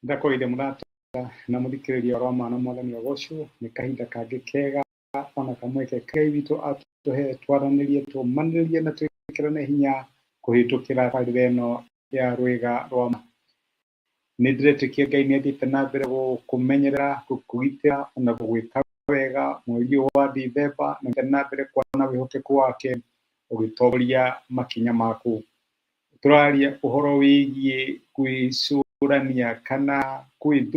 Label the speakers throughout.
Speaker 1: Ndakwĩire mũrata na mũthikĩrĩria wa Roma na Mwathani ũgocwo nĩ kahinda kangĩ kega ona kamweke Ngai witũ atũhe twaranĩrie tũmanĩrĩrie na twĩkĩrane hinya kũhĩtũkĩra tabarĩra ĩno ya rwĩga rwa ma. Nĩ ndĩretĩkia Ngai nĩ athiĩte na mbere gũkũmenyerera, gũkũgitĩra ona gũgwĩka wega mweri ũyũ wa Dithemba na na mbere kuona wĩhokeku wake ũgĩtongoria makinya maku. Tũraria ũhoro wĩgiĩ gwĩcũrania kana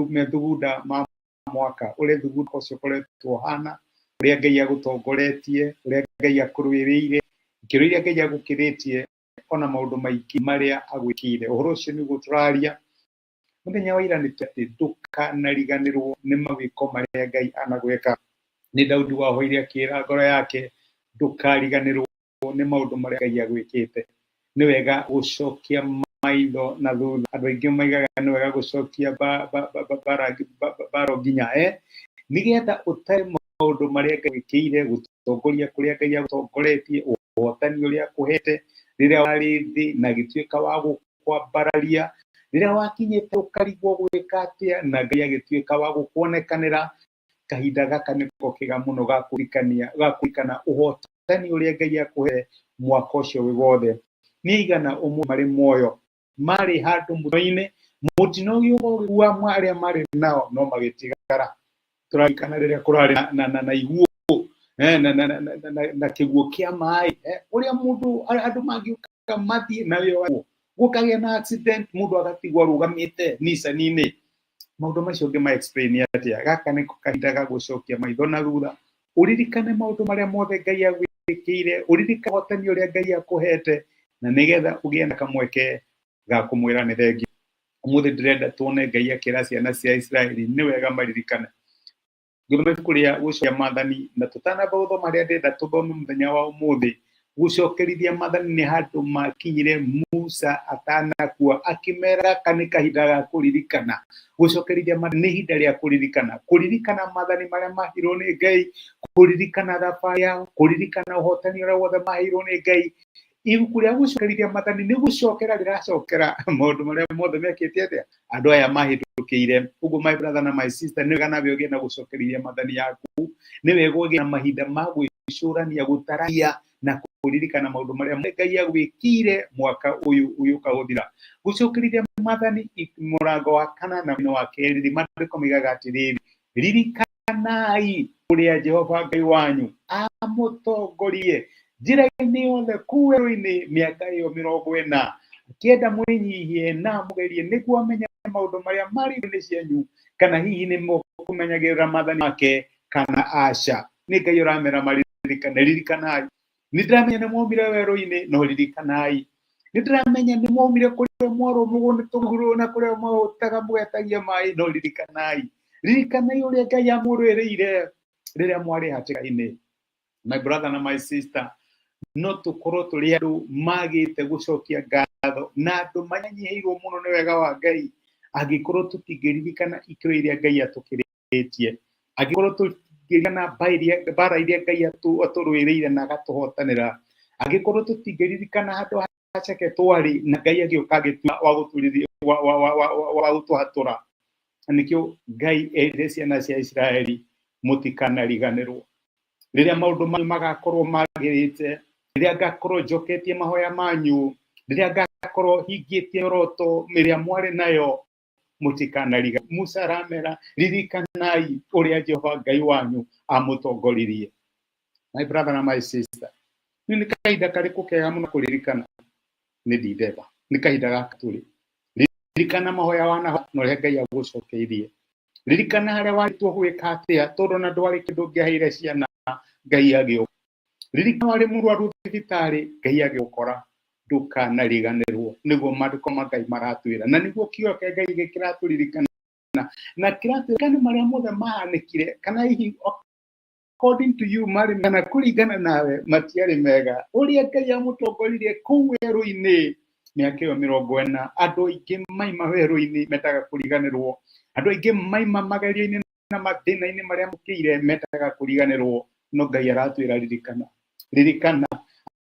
Speaker 1: methugunda ma mwaka, ũrĩa thugunda ũcio ũkoretwo ũhana, ũrĩa Ngai agũtongoretie, ũrĩa Ngai akũrũĩrĩire, ikĩro iria Ngai agũkĩrĩtie, ona maũndũ maingĩ marĩa agwĩkĩire. Ũhoro ũcio nĩguo tũraria mũthenya wa ira, nĩ atĩ ndũkanariganĩrwo nĩ mawĩko marĩa Ngai anagwĩka. Nĩ Daudi wahoire akĩra ngoro yake, ndũkariganĩrwo nĩ maũndũ marĩa Ngai agwĩkĩte. Nĩ wega gũcokia maitho na thutha. Andũ aingĩ maigaga nĩ wega gũcokia mbara nginya nĩgetha ũtare maũndũ marĩa Ngai agwĩkĩire, gũtongoria kũrĩa Ngai agũtongoretie, ũhotani ũrĩa akũhete rĩrĩa warĩ thĩ na agĩtuĩka wa gũkwambararia, rĩrĩa wakinyĩte ũkarigwo gwĩka atĩa na Ngai agĩtuĩka wa gũkuonekanĩra. Kahinda gaka nĩko kega mũno ga kũririkania, ga kũririkana ũhotani ũrĩa Ngai akũhete mwaka ũcio wĩ wothe. Nĩ aigana ũmũthĩ marĩ muoyo marĩ handũ mũtino-inĩ, mũtino ũgĩũka ũgĩkua arĩa marĩ nao no magĩtigara. Tũraririkana rĩrĩa kũrarĩ na iguũ na kĩguũ kĩa maĩ, ũrĩa mũndũ andũ mangĩũka mathiĩ nayo gũkagĩa na accident, mũndũ agatigwo arũgamĩte Nissan-inĩ. Maũndũ macio ũngĩma explain atĩa? Gaka nĩko kahinda ga gũcokia maitho na thutha, ũririkane maũndũ marĩa mothe Ngai agwĩkĩire, ũririkane ũhotani ũrĩa Ngai akũhete, na nĩgetha ũgĩe na kamweke ga kũmwĩra nĩ thengiũ. Ũmũthĩ ndĩrenda tuone Ngai akĩra ciana cia Isiraeli nĩ wega maririkane. Ngĩthoma ibuku rĩa gũcokia maathani, na tũtanamba gũthoma harĩa ndĩrenda tũthome mũthenya wa ũmũthĩ, gũcokerithia maathani nĩ handũ makinyire Musa atanakua, akĩmera gaka nĩ kahinda ga kũririkana. Gũcokerithia maathani nĩ ihinda rĩa kũririkana, kũririkana maathani marĩa maheirwo nĩ Ngai, kũririkana thabarĩ yao, kũririkana ũhotani ũrĩa wothe maheirwo nĩ Ngai. Ibuku rĩa gũcokerithia maathani nĩ gũcokera rĩracokera maũndũ marĩa mothe mekĩte atĩa andũ aya mahĩtũkĩire. Ũguo my brother na my sister, nĩ wega nawe ũgĩe na gũcokerithia maathani yaku, nĩ wega ũgĩe na mahinda ma gwĩcũrania, gũtararia na kũririkana maũndũ marĩa Ngai agwĩkĩire mwaka ũyũ ũgĩũka gũthira. Gũcokerithia maathani mũrango wa kana na wa kerĩ, maandĩko moigaga atĩrĩrĩ, ririkanai ũrĩa Jehova Ngai wanyu amũtongoririe njĩra-inĩ yothe kũu werũ-inĩ mĩaka ĩyo 40, akĩenda mwĩnyihie na amũgerie nĩguo amenye maũndũ marĩa marĩ ngoro-inĩ cianyu, kana hihi nĩ mũkũmenyagĩrĩra maathani make kana aca. Nĩ Ngai ũramera maririkane, ririkanai. Nĩ ndĩramenya nĩ mwaumire werũ-inĩ, no ririkanai. Nĩ ndĩramenya nĩ mwaumire kũrĩa mwarũmagwo nĩ tũguruũ na kũrĩa mwahũtaga mũgetagia maĩ, no ririkanai. Ririkanai ũrĩa Ngai amũrũĩrĩire rĩrĩa mwarĩ hatĩka-inĩ. My brother na my sister, no tũkorwo tũrĩ andũ magĩte gũcokia ngatho na andũ manyihĩirwo mũno nĩ wega wa Ngai angĩkorwo tũtingĩririkana ikĩro iria Ngai atũkĩrĩtie, angĩkorwo tũtingĩririkana mbara iria Ngai atũrũĩrĩire na agatũhotanĩra, angĩkorwo tũtingĩririkana handũ haceke twarĩ na Ngai agĩũka agĩtua wa gũtũhatũra. Na nĩkĩo Ngai erire ciana cia Isiraeli, mũtikanariganĩrwo. Rĩrĩa maũndũ manyu magakorwo magĩrĩte, rĩrĩa ngakorwo njoketie mahoya manyu, rĩrĩa ngakorwo hingĩtie mĩoroto ĩrĩa mwarĩ nayo, mũtikanariganĩrwo. Musa aramera, ririkanai ũrĩa Jehova Ngai wanyu amũtongoririe. My brother na my sister, nĩ kahinda karĩkũ kega mũno kũririkana? Nĩ Dithemba, nĩ kahinda gaka tũrĩ. Ririkana mahoya wanahoya na ũrĩa Ngai agũcokeirie. Ririkana harĩa warĩtwo gwĩka atĩa, tondũ ona ndwarĩ kĩndũ ũngĩaheire ciana, Ngai agĩũka. Ririkana warĩ mũrwaru thibitarĩ, Ngai agĩgũkora. Ndũkanariganĩrwo, nĩguo maandĩko ma Ngai maratwĩra, na nĩguo kiugo kĩa Ngai kĩratũririkana na kĩratwĩra nĩ marĩa mothe mahanĩkire, kana hihi According to you marĩ kana kũringana nawe matiarĩ mega. Ũrĩa Ngai amũtongoririe kũu werũ-inĩ mĩaka ĩyo 40, andũ aingĩ maima werũ-inĩ mendaga kũriganĩrwo, andũ aingĩ maima magerio-inĩ na mathĩna-inĩ marĩa mokĩire mendaga kũriganĩrwo, no Ngai aratwĩra ririkana, ririkana,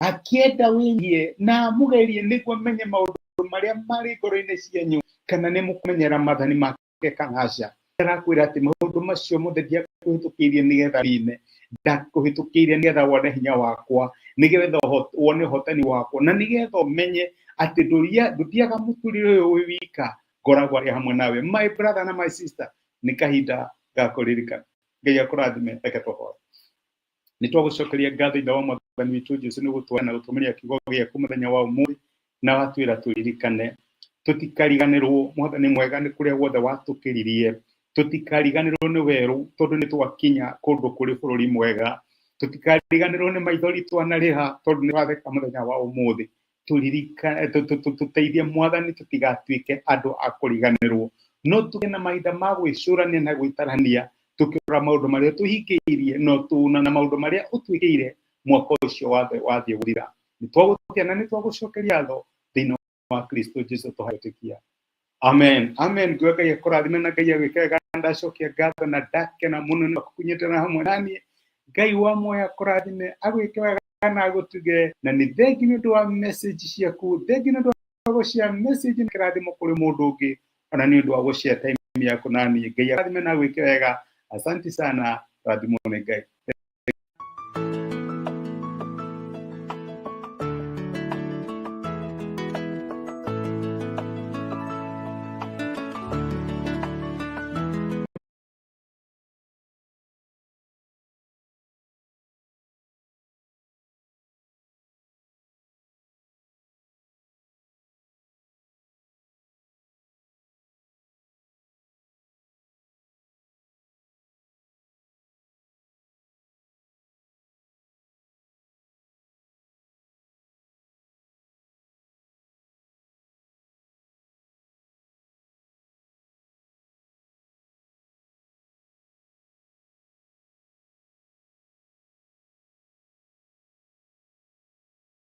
Speaker 1: akĩenda wĩnyihie na amũgerie nĩguo amenye maũndũ marĩa marĩ ngoro-inĩ cianyu, kana nĩ mũkũmenyera maathani make kana aca. Arakwĩra atĩ maũndũ macio mothe ndiakũhĩtũkĩirie nĩgetha rine, ndakũhĩtũkĩirie nĩgetha wone hinya wakwa, nĩgetha wone ũhotani wakwa, na nĩgetha ũmenye atĩ ndũthiaga mũtũrĩre ũyũ wĩ wika, ngoragwo arĩ hamwe nawe. My brother na my sister, nĩ kahinda ga kũririkana. Ngai akũrathime. Reke tũhoe. Nĩ twagũcokeria ngatho, Ithe wa Mwathani witũ Jesu, nĩ gũtwara na gũtũmĩria kiugo gĩaku mũthenya wa ũmũthĩ, na watwĩra tũririkane, tũtikariganĩrwo. Mwathani mwega, nĩ kũrĩa guothe watũkĩririe, tũtikariganĩrwo nĩ werũ, tondũ nĩ twakinya kũndũ kũrĩ bũrũri mwega. Tũtikariganĩrwo nĩ maithori twanarĩha, tondũ nĩ twatheka mũthenya wa ũmũthĩ. Tũririkane, tũteithie, Mwathani, tũtigatuĩke andũ a kũriganĩrwo, no tũgĩe na mahinda ma gwĩcũrania na gwĩtarania, tũkĩrora maũndũ marĩa tũhingĩirie no tũna na maũndũ marĩa ũtwĩkĩire mwaka ũcio wathe wathiĩ gũthira. Nĩ twagũtĩa na nĩ twagũcokeria ngatho thĩinĩ wa Kristo Jesu tũhetũkia. Amen, amen. Ngwe Ngai akũrathime na Ngai agwĩke wega. Ndacokia ngatho na ndakena mũno nĩ kũnyitanĩra hamwe naniĩ. Ngai wa muoyo akũrathime, agwĩke wega na agũtuge. Na nĩ thengi nĩ ũndũ wa message ciaku, thengi nĩ ũndũ wa gũshare message na kĩrathimo kũrĩ mũndũ ũngĩ, ona nĩ ũndũ wa gũshare time yaku naniĩ. Ngai akũrathime na agwĩke wega. Asante sana, rathimwo nĩ Ngai.